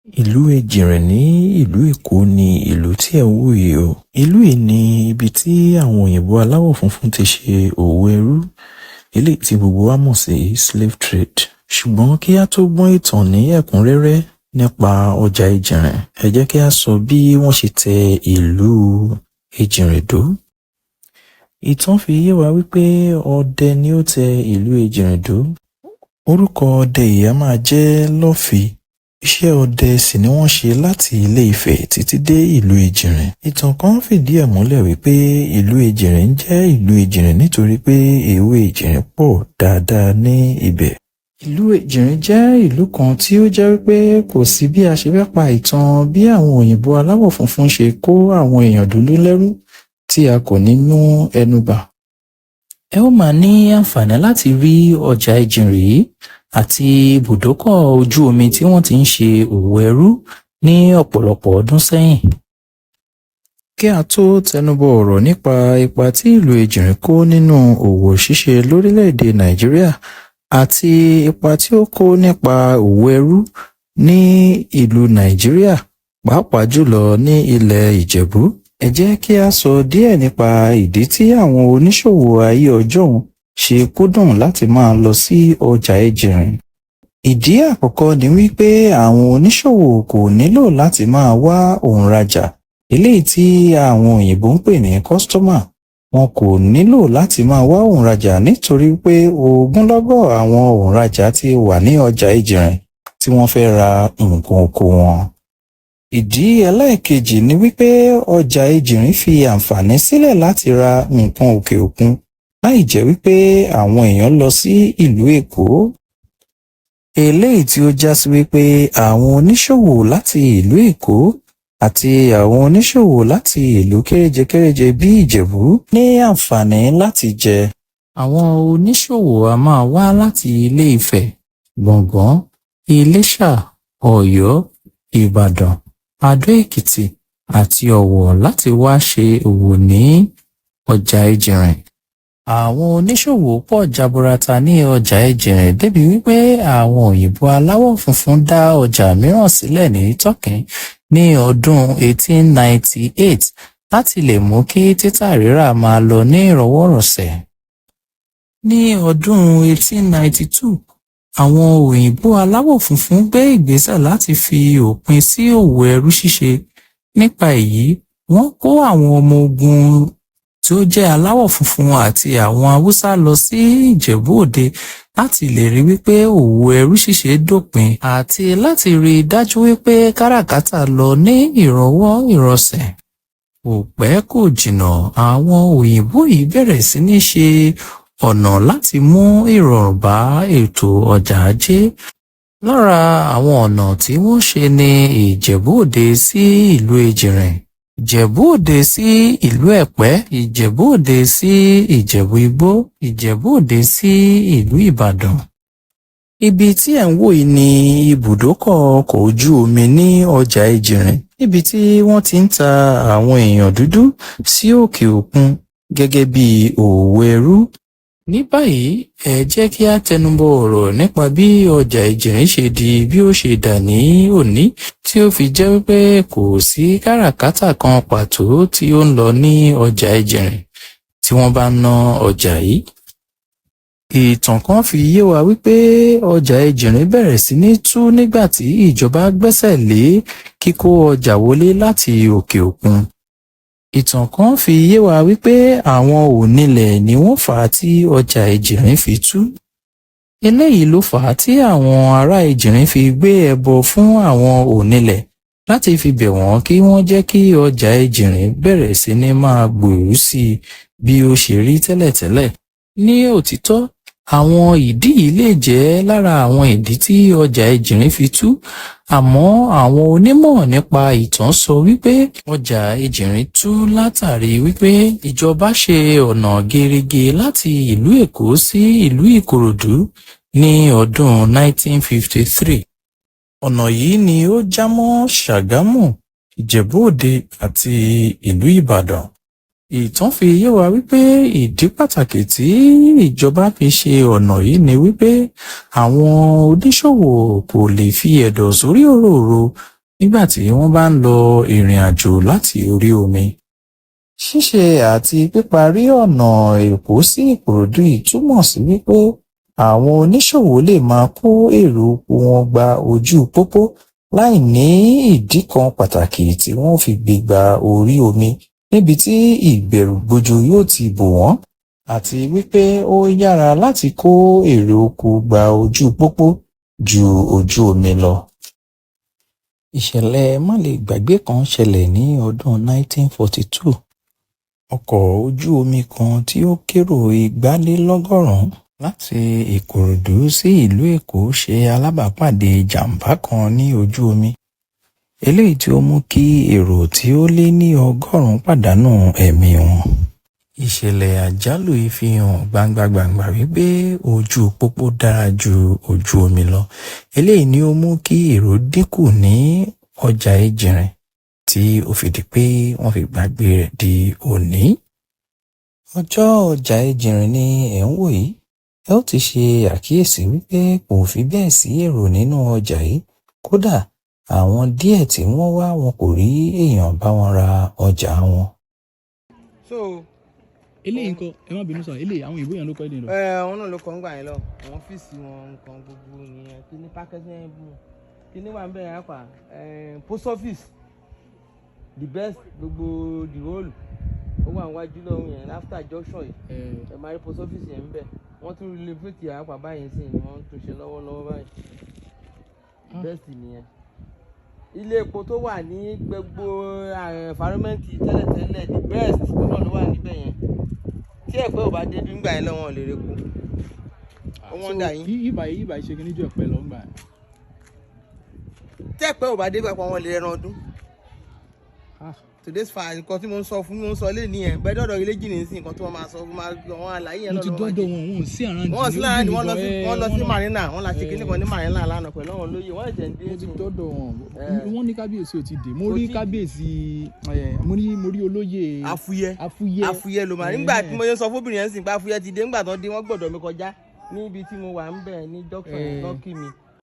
Ìlú Ejìnrìn ní ìlú Èkó ni ìlú tí ẹ̀ ń wò yìí o. Ìlú yìí ni ibi tí àwọn òyìnbó aláwọ̀ funfun ti ṣe òwò ẹrú, eléyìí tí gbogbo wa mọ̀ sí slave trade. Ṣùgbọ́n kí á tó gbọ́ ìtàn ní ẹ̀kúnrẹ́rẹ́ nípa ọjà Ejìnrìn, ẹ jẹ́ kí á sọ bí wọ́n ṣe tẹ ìlú Ejìnrìn dó. Ìtàn fi yé wa wípé ọdẹ ni ó tẹ ìlú Ejìnrìn dó. Orúkọ ọdẹ yìí á máa jẹ́ Lọ́fì. Iṣẹ́ ọdẹ sì ni wọ́n ṣe láti Ilé Ifẹ̀ títí dé ìlú Ejìnrìn. Ìtàn kan fìdí ẹ̀ múlẹ̀ wípé ìlú Ejìnrìn ń jẹ́ ìlú Ejìnrìn nítorí pé ewé ejìnrìn pọ̀ dáadáa ní ibẹ̀. Ìlú Ejìnrìn jẹ́ ìlú kan tí ó jẹ́ wípé kò sí bí a ṣe fẹ́ pa ìtàn bí àwọn òyìnbó aláwọ̀ funfun ṣe kó àwọn èèyàn dúdú lẹ́rú tí a kò ní mú ẹnu bà. Ẹ ó máa ní àǹfààní láti rí ọjà Ejìnrìn yìí àti ibùdókọ̀ ojú omi tí wọ́n ti ń ṣe òwò ẹrú ní ọ̀pọ̀lọpọ̀ ọdún sẹ́yìn. Kí a tó tẹnubọ ọ̀rọ̀ nípa ipa tí ìlú Ejìnrìn kó nínú òwò ṣíṣe lórílẹ̀-èdè Nàìjíríà àti ipa tí ó kó nípa òwò ẹrú ní ìlú Nàìjíríà, pàápàá jùlọ ní ilẹ̀ Ìjẹ̀bú, ẹ jẹ́ kí á sọ díẹ̀ nípa ìdí tí àwọn oníṣòwò ayé ọjọ́un ṣe kúndùn láti máa lọ sí ọjà Ejìnrìn. Ìdí àkọ́kọ́ ni wípé àwọn oníṣòwò kò nílò láti máa wá òǹrajà, eléyìí tí àwọn òyìnbó ń pè ní customer. Wọn kò nílò láti máa wá òǹrajà nítorí pé ogunlọ́gọ̀ àwọn òǹrajà ti wà ní ọjà Ejìnrìn tí wọ́n fẹ́ ra nǹkan oko wọn. Ìdí ẹlẹ́ẹ̀kejì ni wípé ọjà Ejìnrìn fi àǹfààní sílẹ̀ láti ra nǹkan òkè òkun láì jẹ́ wípé àwọn èèyàn lọ sí ìlú Èkó. Eléyìí tí ó já sí wípé àwọn oníṣòwò láti ìlú Èkó àti àwọn oníṣòwò láti ìlú kéréje kéréje bí Ìjẹ̀bú ní àǹfààní láti jẹ. Àwọn oníṣòwò á máa wá láti Ilé Ifẹ̀, Gbọ̀ngán, Iléṣà, Ọ̀yọ́, Ìbàdàn, Adó Èkìtì àti Ọ̀wọ̀ láti wá ṣe òwò ní ọjà Ejìnrìn. Àwọn oníṣòwò pọ̀ jaburata ní ọjà Ejìnrìn débi wípé àwọn òyìnbó aláwọ̀ funfun dá ọjà mìíràn sílẹ̀ ní Tọ́kìn ní ọdún 1898 láti lè mú kí títà rírà máa lọ ní ìrọwọ́rọsẹ̀. Ní ọdún 1892, àwọn òyìnbó aláwọ̀ funfun gbé ìgbésẹ̀ láti fi òpin sí òwò ẹrú ṣíṣe. Nípa èyí, wọ́n kó àwọn ọmọ ogun tí ó jẹ́ aláwọ̀ funfun àti àwọn Haúsá lọ sí Ìjẹ̀bú Òde láti lè rí wípé òwò ẹrú ṣíṣe dópin àti láti rí i dájú wípé káràkátà lọ ní ìrọwọ́ ìrọsẹ̀. Kò pẹ́ kò jìnnà, àwọn òyìnbó yìí bẹ̀rẹ̀ sí ní ṣe ọ̀nà láti mú ìrọ̀rùn bá ètò ọjà ajé. Lára àwọn ọ̀nà tí wọ́n ṣe ní Ìjẹ̀bú Òde sí ìlú Ejìnrìn, Ìjẹ̀bú Òde sí ìlú Ẹ̀pẹ́, Ìjẹ̀bú Òde sí Ìjẹ̀bú Igbó, Ìjẹ̀bú Òde sí ìlú Ìbàdàn. Ibi tí ẹ̀ ń wò yìí ni ibùdókọ̀ ọkọ̀ ojú omi ní ọjà Ejìnrìn, níbi tí wọ́n ti ń ta àwọn èèyàn dúdú sí òkè òkun gẹ́gẹ́ bí òwò ẹrú. Ní báyìí, ẹ jẹ́ kí á tẹnubọ ọ̀rọ̀ nípa bí ọjà Ejìnrìn ṣe di bí ó ṣe dà ní òní, tí ó fi jẹ́ wípé kò sí káràkátà kan pàtó tí ó ń lọ ní ọjà Ejìnrìn tí wọ́n bá ń ná ọjà yìí. Ìtàn kan fi yé wa wípé ọjà Ejìnrìn bẹ̀rẹ̀ sí ní tú nígbà tí ìjọba gbẹ́sẹ̀ lé kíkó ọjà wọlé láti òkè òkun. Ìtàn kan fi yé wa wípé àwọn onílẹ̀ ni wọ́n fà á tí ọjà Ejìnrìn fi tú. Eléyìí ló fà á tí àwọn ará Ejìnrìn fi gbé ẹbọ fún àwọn onílẹ̀ láti fi bẹ̀ wọ́n kí wọ́n jẹ́ kí ọjà Ejìnrìn bẹ̀rẹ̀ sí ní máa gbèrú sí i bí ó ṣe rí tẹ́lẹ̀tẹ́lẹ̀. Ní òtítọ́, àwọn ìdí yìí lè jẹ́ lára àwọn ìdí tí ọjà Ejìnrìn fi tú, àmọ́ àwọn onímọ̀ nípa ìtàn sọ wípé ọjà Ejìnrìn tú látàrí wípé ìjọba ṣe ọ̀nà gerege láti ìlú Èkó sí ìlú Ìkòròdú ní ọdún 1953. Ọ̀nà yìí ni ó já mọ́ Ṣàgámù, Ìjẹ̀bú Òde àti ìlú Ìbàdàn. Ìtàn fi yé wa wípé ìdí pàtàkì tí ìjọba fi ṣe ọ̀nà yìí ni wípé àwọn oníṣòwò kò lè fi ẹ̀dọ̀ sórí òróòro nígbà tí wọ́n bá ń lọ ìrìn àjò láti orí omi. Ṣíṣe àti píparí ọ̀nà Èkó sí Ìkòròdú yìí túmọ̀ sí wípé àwọn oníṣòwò lè máa kó èrè oko wọn gba ojú pópó láì ní ìdí kan pàtàkì tí wọ́n fi gbé gba orí omi níbi tí ìbẹ̀rùbojo yóò ti bò wọ́n, àti wípé ó yára láti kó èrè oko gba ojú pópó ju ojú omi lọ. Ìṣẹ̀lẹ̀ málegbàgbé kan ṣẹlẹ̀ ní ọdún 1942. Ọkọ̀ ojú omi kan tí ó kérò 220 láti Ìkòròdú sí ìlú Èkó ṣe alábàápàdé ìjàm̀bá kan ní ojú omi, eléyìí tí ó mú kí èrò tí ó lé ní 100 pàdánù ẹ̀mí wọn. Ìṣẹ̀lẹ̀ àjálù yìí fi hàn gbangba-gbàǹgbà wípé ojú pópó dára ju ojú omi lọ. Eléyìí ni ó mú kí èrò dínkù ní ọjà Ejìnrìn tí ó fi di pé wọ́n fi gbàgbé rẹ̀ di òní. Ọjọ́ ọjà Ejìnrìn ni ẹ̀ ń wò yìí. Ẹ ó ti ṣe àkíyèsí wípé kò fi bẹ́ẹ̀ sí èrò nínú ọjà yìí. Kódà àwọn díẹ̀ tí wọ́n wá, wọn kò rí èèyàn bá wọn ra ọjà wọn. So Eléyìí nǹkan, ẹ má bínú sọ, eléyìí, àwọn òyìnbó yẹn ló kọ́ eléyìí lọ. Ẹ àwọn náà ló kọ́ ń gbà yẹn lọ. Àwọn ọ́fíìsì wọn, nǹkan gbogbo nìyẹn. Kí ní pákẹ́tì kí ní wà ń bẹ̀rẹ̀ apá post office, the best, gbogbo the whole ó wà níwájú lọ́hùn yẹn after junction yìí. Ẹ máa rí post office yẹn ń bẹ̀. Wọ́n tún relocate àpá báyìí sí ni wọ́n tún ṣe lọ́wọ́lọ́wọ́ báyìí. Best nìyẹn. Ilé epo tó wà ní gbogbo environment tẹ́lẹ̀tẹ́lẹ̀, the best náà ló wà níbẹ̀ yẹn. Tí ẹ̀pẹ́ ò bá dé bí ńgbà yẹn lọ́wọ́ lè repo, ó wọ́n dà yín. Ibà yìí ṣe kí ní ju ẹ̀pẹ́ lọ ńgbà yẹn. Tí ẹ̀pẹ́ ò bá dé papọ̀, wọn lè rẹran ọdún. Today's far, nǹkan tí mo ń sọ fún, mo ń sọ lé nìyẹn. Bẹ́ẹ̀ dọ̀dọ̀ ilé jìnnà sí nǹkan tí wọ́n máa sọ fún àwọn àlàyé yẹn. Mo ti náà ló máa dọ́dọ̀ jẹ́. wọn, wọn ò sí around. Wọ́n sí láàrin, wọ́n lọ sí wọ́n marina, wọ́n la ṣe kíní kan ní marina lánàá pẹ̀lú àwọn olóyè, wọ́n ẹ̀jẹ̀ ń dé. Mo ti dọ́dọ̀ wọn. Eh. Wọ́n ní kábíyèsí ò ti dé. Mo Kò rí tíì dé. kábíyèsí, mo rí olóyè. Afúyẹ́. Afúyẹ́. Afúyẹ́ ló máa rí. Nígbà tí mo yẹn sọ fóbìnrin yẹn sìn pé afúyẹ́ ti dé, nígbà tó dé, wọ́n gbọ́dọ̀ mi kọjá níbi tí mo wà ń bẹ̀ ní junction yẹn. Tán kí mi.